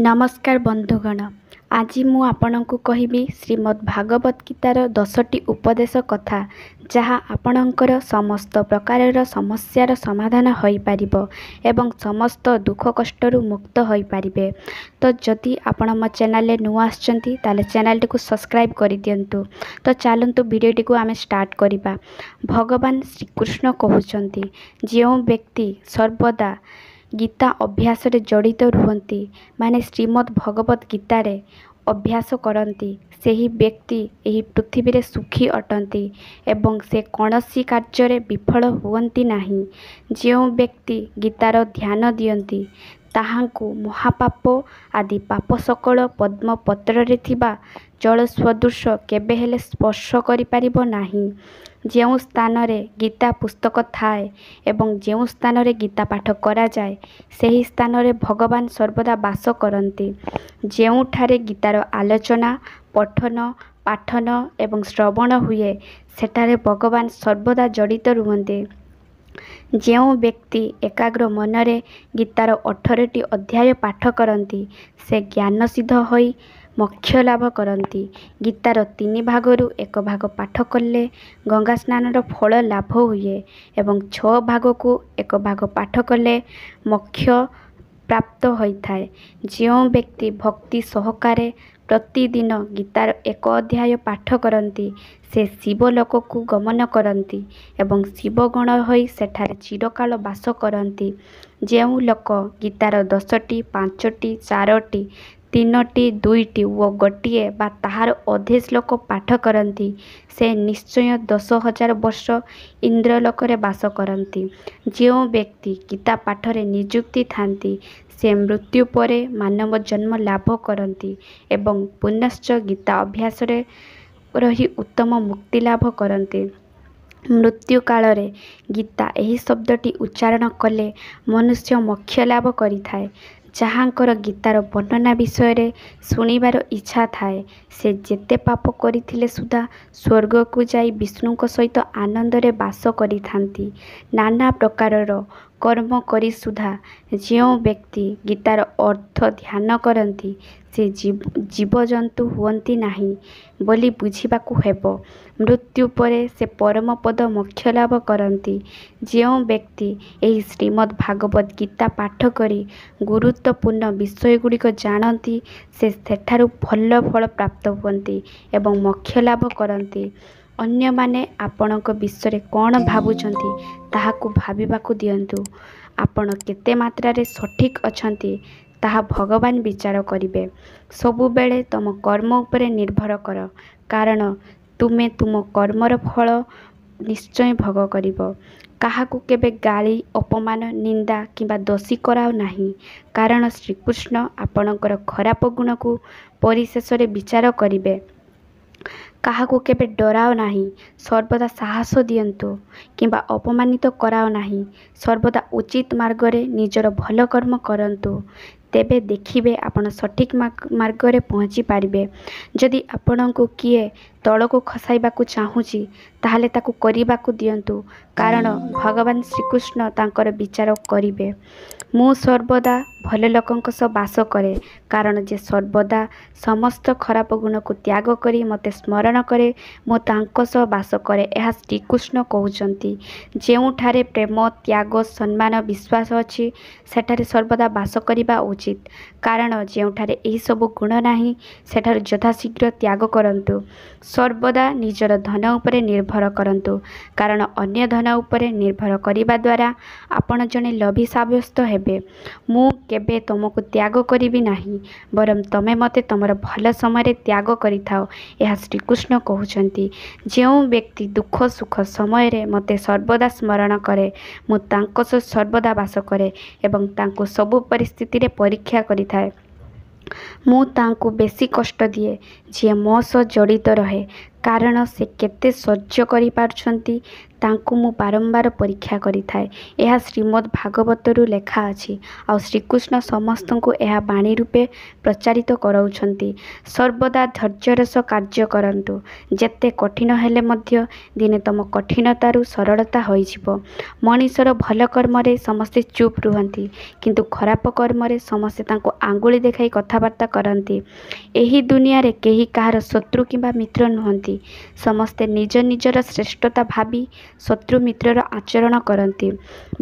ନମସ୍କାର ବନ୍ଧୁଗଣ, ଆଜି ମୁଁ ଆପଣଙ୍କୁ କହିବି ଶ୍ରୀମଦ୍ ଭାଗବତ ଗୀତାର 10ଟି ଉପଦେଶ କଥା, ଯାହା ଆପଣଙ୍କର ସମସ୍ତ ପ୍ରକାରର ସମସ୍ୟାର ସମାଧାନ ହୋଇପାରିବ ଏବଂ ସମସ୍ତ ଦୁଃଖ କଷ୍ଟରୁ ମୁକ୍ତ ହୋଇପାରିବେ। ତ ଯଦି ଆପଣ ମୋ ଚ୍ୟାନେଲରେ ନୂଆ ଆସିଛନ୍ତି, ତାହେଲେ ଚ୍ୟାନେଲଟିକୁ ସବସ୍କ୍ରାଇବ୍ କରିଦିଅନ୍ତୁ। ତ ଚାଲନ୍ତୁ ଭିଡ଼ିଓଟିକୁ ଆମେ ଷ୍ଟାର୍ଟ କରିବା। ଭଗବାନ ଶ୍ରୀକୃଷ୍ଣ କହୁଛନ୍ତି, ଯେଉଁ ବ୍ୟକ୍ତି ସର୍ବଦା ଗୀତା ଅଭ୍ୟାସରେ ଜଡ଼ିତ ରୁହନ୍ତି, ମାନେ ଶ୍ରୀମଦ୍ ଭଗବତ ଗୀତାରେ ଅଭ୍ୟାସ କରନ୍ତି, ସେହି ବ୍ୟକ୍ତି ଏହି ପୃଥିବୀରେ ସୁଖୀ ଅଟନ୍ତି ଏବଂ ସେ କୌଣସି କାର୍ଯ୍ୟରେ ବିଫଳ ହୁଅନ୍ତି ନାହିଁ। ଯେଉଁ ବ୍ୟକ୍ତି ଗୀତାର ଧ୍ୟାନ ଦିଅନ୍ତି, ତାହାଙ୍କୁ ମହାପାପ ଆଦି ପାପ ସକଳ ପଦ୍ମପତ୍ରରେ ଥିବା ଜଳ ସଦୃଶ କେବେ ହେଲେ ସ୍ପର୍ଶ କରିପାରିବ ନାହିଁ। ଯେଉଁ ସ୍ଥାନରେ ଗୀତା ପୁସ୍ତକ ଥାଏ ଏବଂ ଯେଉଁ ସ୍ଥାନରେ ଗୀତା ପାଠ କରାଯାଏ, ସେହି ସ୍ଥାନରେ ଭଗବାନ ସର୍ବଦା ବାସ କରନ୍ତି। ଯେଉଁଠାରେ ଗୀତାର ଆଲୋଚନା, ପଠନ, ପାଠନ ଏବଂ ଶ୍ରବଣ ହୁଏ, ସେଠାରେ ଭଗବାନ ସର୍ବଦା ଜଡ଼ିତ ରୁହନ୍ତି। ଯେଉଁ ବ୍ୟକ୍ତି ଏକାଗ୍ର ମନରେ ଗୀତାର 18ଟି ଅଧ୍ୟାୟ ପାଠ କରନ୍ତି, ସେ ଜ୍ଞାନସିଦ୍ଧ ହୋଇ ମୋକ୍ଷ ଲାଭ କରନ୍ତି। ଗୀତାର 3 ଭାଗରୁ 1 ଭାଗ ପାଠ କଲେ ଗଙ୍ଗା ସ୍ନାନର ଫଳ ଲାଭ ହୁଏ ଏବଂ 6 ଭାଗକୁ 1 ଭାଗ ପାଠ କଲେ ମୋକ୍ଷ ପ୍ରାପ୍ତ ହୋଇଥାଏ। ଯେଉଁ ବ୍ୟକ୍ତି ଭକ୍ତି ସହକାରେ ପ୍ରତିଦିନ ଗୀତାର 1 ଅଧ୍ୟାୟ ପାଠ କରନ୍ତି, ସେ ଶିବଲୋକକୁ ଗମନ କରନ୍ତି ଏବଂ ଶିବଗଣ ହୋଇ ସେଠାରେ ଚିରକାଳ ବାସ କରନ୍ତି। ଯେଉଁ ଲୋକ ଗୀତାର 10ଟି, 5ଟି, 4ଟି, 3ଟି, 2ଟି ଓ 1 ବା ତାହାର ଅଧେ ଶ୍ଲୋକ ପାଠ କରନ୍ତି, ସେ ନିଶ୍ଚୟ 10,000 ବର୍ଷ ଇନ୍ଦ୍ରଲୋକରେ ବାସ କରନ୍ତି। ଯେଉଁ ବ୍ୟକ୍ତି ଗୀତା ପାଠରେ ନିଯୁକ୍ତି ଥାନ୍ତି, ସେ ମୃତ୍ୟୁ ପରେ ମାନବ ଜନ୍ମ ଲାଭ କରନ୍ତି ଏବଂ ପୁନଶ୍ଚ ଗୀତା ଅଭ୍ୟାସରେ ରହି ଉତ୍ତମ ମୁକ୍ତି ଲାଭ କରନ୍ତି। ମୃତ୍ୟୁ କାଳରେ ଗୀତା ଏହି ଶବ୍ଦଟି ଉଚ୍ଚାରଣ କଲେ ମନୁଷ୍ୟ ମୋକ୍ଷ ଲାଭ କରିଥାଏ। ଯାହାଙ୍କର ଗୀତାର ବର୍ଣ୍ଣନା ବିଷୟରେ ଶୁଣିବାର ଇଚ୍ଛା ଥାଏ, ସେ ଯେତେ ପାପ କରିଥିଲେ ସୁଦ୍ଧା ସ୍ୱର୍ଗକୁ ଯାଇ ବିଷ୍ଣୁଙ୍କ ସହିତ ଆନନ୍ଦରେ ବାସ କରିଥାନ୍ତି। ନାନା ପ୍ରକାରର କର୍ମ କରି ସୁଦ୍ଧା ଯେଉଁ ବ୍ୟକ୍ତି ଗୀତାର ଅର୍ଥ ଧ୍ୟାନ କରନ୍ତି, ସେ ଜୀବଜନ୍ତୁ ହୁଅନ୍ତି ନାହିଁ ବୋଲି ବୁଝିବାକୁ ହେବ। ମୃତ୍ୟୁ ପରେ ସେ ପରମପଦ ମୋକ୍ଷ ଲାଭ କରନ୍ତି। ଯେଉଁ ବ୍ୟକ୍ତି ଏହି ଶ୍ରୀମଦ୍ ଭାଗବତ ଗୀତା ପାଠ କରି ଗୁରୁତ୍ୱପୂର୍ଣ୍ଣ ବିଷୟଗୁଡ଼ିକ ଜାଣନ୍ତି, ସେ ସେଠାରୁ ଭଲ ଫଳ ପ୍ରାପ୍ତ ହୁଅନ୍ତି ଏବଂ ମୋକ୍ଷ ଲାଭ କରନ୍ତି। ଅନ୍ୟମାନେ ଆପଣଙ୍କ ବିଷୟରେ କ'ଣ ଭାବୁଛନ୍ତି, ତାହାକୁ ଭାବିବାକୁ ଦିଅନ୍ତୁ। ଆପଣ କେତେ ମାତ୍ରାରେ ସଠିକ୍ ଅଛନ୍ତି, ତାହା ଭଗବାନ ବିଚାର କରିବେ। ସବୁବେଳେ ତୁମ କର୍ମ ଉପରେ ନିର୍ଭର କର, କାରଣ ତୁମେ ତୁମ କର୍ମର ଫଳ ନିଶ୍ଚୟ ଭୋଗ କରିବ। କାହାକୁ କେବେ ଗାଳି, ଅପମାନ, ନିନ୍ଦା କିମ୍ବା ଦୋଷୀ କରାଅ ନାହିଁ, କାରଣ ଶ୍ରୀକୃଷ୍ଣ ଆପଣଙ୍କର ଖରାପ ଗୁଣକୁ ପରିଶେଷରେ ବିଚାର କରିବେ। କାହାକୁ କେବେ ଡରାଅ ନାହିଁ, ସର୍ବଦା ସାହସ ଦିଅନ୍ତୁ କିମ୍ବା ଅପମାନିତ କରାଅ ନାହିଁ। ସର୍ବଦା ଉଚିତ ମାର୍ଗରେ ନିଜର ଭଲ କର୍ମ କରନ୍ତୁ, ତେବେ ଦେଖିବେ ଆପଣ ସଠିକ୍ ମାର୍ଗରେ ପହଞ୍ଚି ପାରିବେ। ଯଦି ଆପଣଙ୍କୁ କିଏ ତଳକୁ ଖସାଇବାକୁ ଚାହୁଁଛି, ତାହେଲେ ତାକୁ କରିବାକୁ ଦିଅନ୍ତୁ, କାରଣ ଭଗବାନ ଶ୍ରୀକୃଷ୍ଣ ତାଙ୍କର ବିଚାର କରିବେ। ମୁଁ ସର୍ବଦା ଭଲ ଲୋକଙ୍କ ସହ ବାସ କରେ, କାରଣ ଯେ ସର୍ବଦା ସମସ୍ତ ଖରାପ ଗୁଣକୁ ତ୍ୟାଗ କରି ମୋତେ ସ୍ମରଣ କରେ, ମୁଁ ତାଙ୍କ ସହ ବାସ କରେ। ଏହା ଶ୍ରୀକୃଷ୍ଣ କହୁଛନ୍ତି। ଯେଉଁଠାରେ ପ୍ରେମ, ତ୍ୟାଗ, ସମ୍ମାନ, ବିଶ୍ୱାସ ଅଛି, ସେଠାରେ ସର୍ବଦା ବାସ କରିବା ଉଚିତ, କାରଣ ଯେଉଁଠାରେ ଏହିସବୁ ଗୁଣ ନାହିଁ, ସେଠାରୁ ଯଥାଶୀଘ୍ର ତ୍ୟାଗ କରନ୍ତୁ। ସର୍ବଦା ନିଜର ଧନ ଉପରେ ନିର୍ଭର କରନ୍ତୁ, କାରଣ ଅନ୍ୟ ଧନ ଉପରେ ନିର୍ଭର କରିବା ଦ୍ୱାରା ଆପଣ ଜଣେ ଲୋଭୀ ସାବ୍ୟସ୍ତ ହେବେ। ମୁଁ କେବେ ତୁମକୁ ତ୍ୟାଗ କରିବି ନାହିଁ, ବରଂ ତୁମେ ମୋତେ ତୁମର ଭଲ ସମୟରେ ତ୍ୟାଗ କରିଥାଅ। ଏହା ଶ୍ରୀକୃଷ୍ଣ କହୁଛନ୍ତି। ଯେଉଁ ବ୍ୟକ୍ତି ଦୁଃଖ ସୁଖ ସମୟରେ ମୋତେ ସର୍ବଦା ସ୍ମରଣ କରେ, ମୁଁ ତାଙ୍କ ସହ ସର୍ବଦା ବାସ କରେ ଏବଂ ତାଙ୍କୁ ସବୁ ପରିସ୍ଥିତିରେ ପରୀକ୍ଷା କରିଥାଏ। ମୁଁ ତାଙ୍କୁ ବେଶୀ କଷ୍ଟ ଦିଏ, ଯିଏ ମୋ ସହ ଜଡ଼ିତ ରହେ, କାରଣ ସେ କେତେ ସହ୍ୟ କରିପାରୁଛନ୍ତି ତାଙ୍କୁ ମୁଁ ବାରମ୍ବାର ପରୀକ୍ଷା କରିଥାଏ। ଏହା ଶ୍ରୀମଦ୍ ଭାଗବତରୁ ଲେଖା ଅଛି, ଆଉ ଶ୍ରୀକୃଷ୍ଣ ସମସ୍ତଙ୍କୁ ଏହା ବାଣୀ ରୂପେ ପ୍ରଚାରିତ କରାଉଛନ୍ତି। ସର୍ବଦା ଧୈର୍ଯ୍ୟର ସହ କାର୍ଯ୍ୟ କରନ୍ତୁ। ଯେତେ କଠିନ ହେଲେ ମଧ୍ୟ ଦିନେ ତୁମ କଠିନତାରୁ ସରଳତା ହୋଇଯିବ। ମଣିଷର ଭଲ କର୍ମରେ ସମସ୍ତେ ଚୁପ୍ ରୁହନ୍ତି, କିନ୍ତୁ ଖରାପ କର୍ମରେ ସମସ୍ତେ ତାଙ୍କୁ ଆଙ୍ଗୁଳି ଦେଖାଇ କଥାବାର୍ତ୍ତା କରନ୍ତି। ଏହି ଦୁନିଆରେ କେହି କାହାର ଶତ୍ରୁ କିମ୍ବା ମିତ୍ର ନୁହନ୍ତି। ସମସ୍ତେ ନିଜ ନିଜର ଶ୍ରେଷ୍ଠତା ଭାବି ଶତ୍ରୁ ମିତ୍ରର ଆଚରଣ କରନ୍ତି।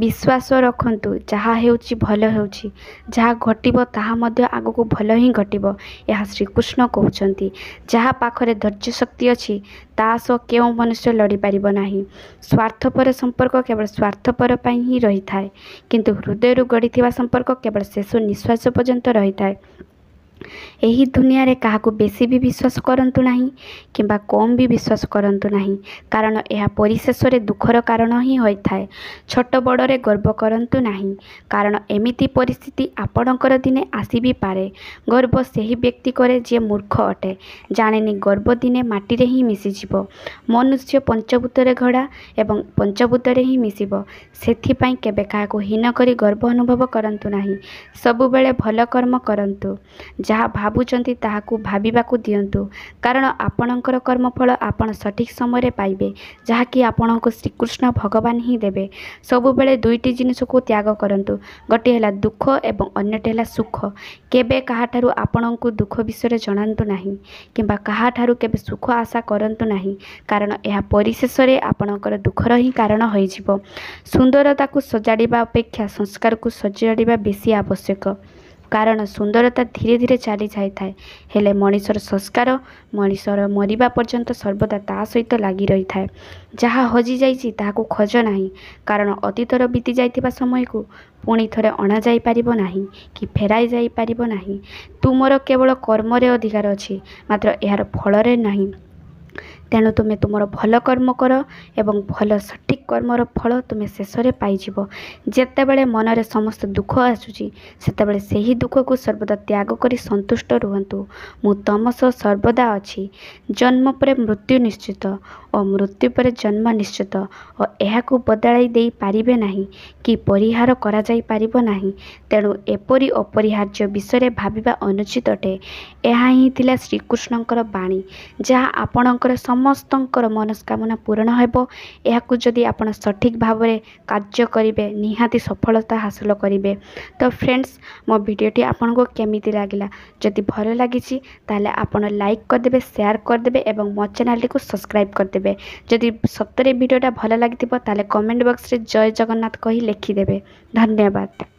ବିଶ୍ୱାସ ରଖନ୍ତୁ, ଯାହା ହେଉଛି ଭଲ ହେଉଛି, ଯାହା ଘଟିବ ତାହା ମଧ୍ୟ ଆଗକୁ ଭଲ ହିଁ ଘଟିବ। ଏହା ଶ୍ରୀକୃଷ୍ଣ କହୁଛନ୍ତି। ଯାହା ପାଖରେ ଧୈର୍ଯ୍ୟ ଶକ୍ତି ଅଛି ତା ସହ କେଉଁ ମନୁଷ୍ୟ ଲଢ଼ିପାରିବ ନାହିଁ। ସ୍ୱାର୍ଥପର ସମ୍ପର୍କ କେବଳ ସ୍ୱାର୍ଥପର ପାଇଁ ହିଁ ରହିଥାଏ, କିନ୍ତୁ ହୃଦୟରୁ ଗଢ଼ିଥିବା ସମ୍ପର୍କ କେବଳ ଶେଷ ନିଶ୍ୱାସ ପର୍ଯ୍ୟନ୍ତ ରହିଥାଏ। ଏହି ଦୁନିଆରେ କାହାକୁ ବେଶୀ ବି ବିଶ୍ୱାସ କରନ୍ତୁ ନାହିଁ କିମ୍ବା କମ୍ ବି ବିଶ୍ୱାସ କରନ୍ତୁ ନାହିଁ, କାରଣ ଏହା ପରିଶେଷରେ ଦୁଃଖର କାରଣ ହିଁ ହୋଇଥାଏ। ଛୋଟ ବଡ଼ରେ ଗର୍ବ କରନ୍ତୁ ନାହିଁ, କାରଣ ଏମିତି ପରିସ୍ଥିତି ଆପଣଙ୍କର ଦିନେ ଆସି ବି ପାରେ। ଗର୍ବ ସେହି ବ୍ୟକ୍ତି କରେ ଯିଏ ମୂର୍ଖ ଅଟେ, ଜାଣେନି ଗର୍ବ ଦିନେ ମାଟିରେ ହିଁ ମିଶିଯିବ। ମନୁଷ୍ୟ ପଞ୍ଚଭୂତରେ ଗଢ଼ା ଏବଂ ପଞ୍ଚଭୂତରେ ହିଁ ମିଶିବ। ସେଥିପାଇଁ କେବେ କାହାକୁ ହୀନ କରି ଗର୍ବ ଅନୁଭବ କରନ୍ତୁ ନାହିଁ। ସବୁବେଳେ ଭଲ କର୍ମ କରନ୍ତୁ। ଯାହା ଭାବୁଛନ୍ତି ତାହାକୁ ଭାବିବାକୁ ଦିଅନ୍ତୁ, କାରଣ ଆପଣଙ୍କର କର୍ମଫଳ ଆପଣ ସଠିକ୍ ସମୟରେ ପାଇବେ, ଯାହାକି ଆପଣଙ୍କୁ ଶ୍ରୀକୃଷ୍ଣ ଭଗବାନ ହିଁ ଦେବେ। ସବୁବେଳେ ଦୁଇଟି ଜିନିଷକୁ ତ୍ୟାଗ କରନ୍ତୁ, ଗୋଟିଏ ହେଲା ଦୁଃଖ ଏବଂ ଅନ୍ୟଟି ହେଲା ସୁଖ। କେବେ କାହାଠାରୁ ଆପଣଙ୍କୁ ଦୁଃଖ ବିଷୟରେ ଜଣାନ୍ତୁ ନାହିଁ କିମ୍ବା କାହାଠାରୁ କେବେ ସୁଖ ଆଶା କରନ୍ତୁ ନାହିଁ, କାରଣ ଏହା ପରିଶେଷରେ ଆପଣଙ୍କର ଦୁଃଖର ହିଁ କାରଣ ହୋଇଯିବ। ସୁନ୍ଦରତାକୁ ସଜାଡ଼ିବା ଅପେକ୍ଷା ସଂସ୍କାରକୁ ସଜାଡ଼ିବା ବେଶୀ ଆବଶ୍ୟକ, କାରଣ ସୁନ୍ଦରତା ଧୀରେ ଧୀରେ ଚାଲି ଯାଇଥାଏ, ହେଲେ ମଣିଷର ସଂସ୍କାର ମଣିଷର ମରିବା ପର୍ଯ୍ୟନ୍ତ ସର୍ବଦା ତା ସହିତ ଲାଗି ରହିଥାଏ। ଯାହା ହଜିଯାଇଛି ତାହାକୁ ଖୋଜ ନାହିଁ, କାରଣ ଅତୀତର ବିତି ଯାଇଥିବା ସମୟକୁ ପୁଣି ଥରେ ଅଣାଯାଇପାରିବ ନାହିଁ କି ଫେରାଇ ଯାଇପାରିବ ନାହିଁ। ତୁମର କେବଳ କର୍ମରେ ଅଧିକାର ଅଛି, ମାତ୍ର ଏହାର ଫଳରେ ନାହିଁ। ତେଣୁ ତୁମେ ତୁମର ଭଲ କର୍ମ କର ଏବଂ ଭଲ ସଠିକ୍ କର୍ମର ଫଳ ତୁମେ ଶେଷରେ ପାଇଯିବ। ଯେତେବେଳେ ମନରେ ସମସ୍ତ ଦୁଃଖ ଆସୁଛି, ସେତେବେଳେ ସେହି ଦୁଃଖକୁ ସର୍ବଦା ତ୍ୟାଗ କରି ସନ୍ତୁଷ୍ଟ ରୁହନ୍ତୁ। ମୁଁ ତମ ସହ ସର୍ବଦା ଅଛି। ଜନ୍ମ ପରେ ମୃତ୍ୟୁ ନିଶ୍ଚିତ ଓ ମୃତ୍ୟୁ ପରେ ଜନ୍ମ ନିଶ୍ଚିତ, ଓ ଏହାକୁ ବଦଳାଇ ଦେଇପାରିବେ ନାହିଁ କି ପରିହାର କରାଯାଇପାରିବ ନାହିଁ। ତେଣୁ ଏପରି ଅପରିହାର୍ଯ୍ୟ ବିଷୟରେ ଭାବିବା ଅନୁଚିତ ଅଟେ। ଏହା ହିଁ ଥିଲା ଶ୍ରୀକୃଷ୍ଣଙ୍କର ବାଣୀ, ଯାହା ଆପଣଙ୍କର ସମସ୍ତଙ୍କର ମନସ୍କାମନା ପୂରଣ ହେବ। ଏହାକୁ ଯଦି ଆପଣ ସଠିକ୍ ଭାବରେ କାର୍ଯ୍ୟ କରିବେ, ନିହାତି ସଫଳତା ହାସଲ କରିବେ। ତ ଫ୍ରେଣ୍ଡସ୍, ମୋ ଭିଡ଼ିଓଟି ଆପଣଙ୍କୁ କେମିତି ଲାଗିଲା? ଯଦି ଭଲ ଲାଗିଛି ତାହେଲେ ଆପଣ ଲାଇକ୍ କରିଦେବେ, ସେୟାର କରିଦେବେ ଏବଂ ମୋ ଚ୍ୟାନେଲଟିକୁ ସବସ୍କ୍ରାଇବ୍ କରିଦେବେ। ଯଦି ସତରେ ଭିଡ଼ିଓଟା ଭଲ ଲାଗିଥିବ ତାହେଲେ କମେଣ୍ଟ ବକ୍ସରେ ଜୟ ଜଗନ୍ନାଥ କହି ଲେଖିଦେବେ। ଧନ୍ୟବାଦ।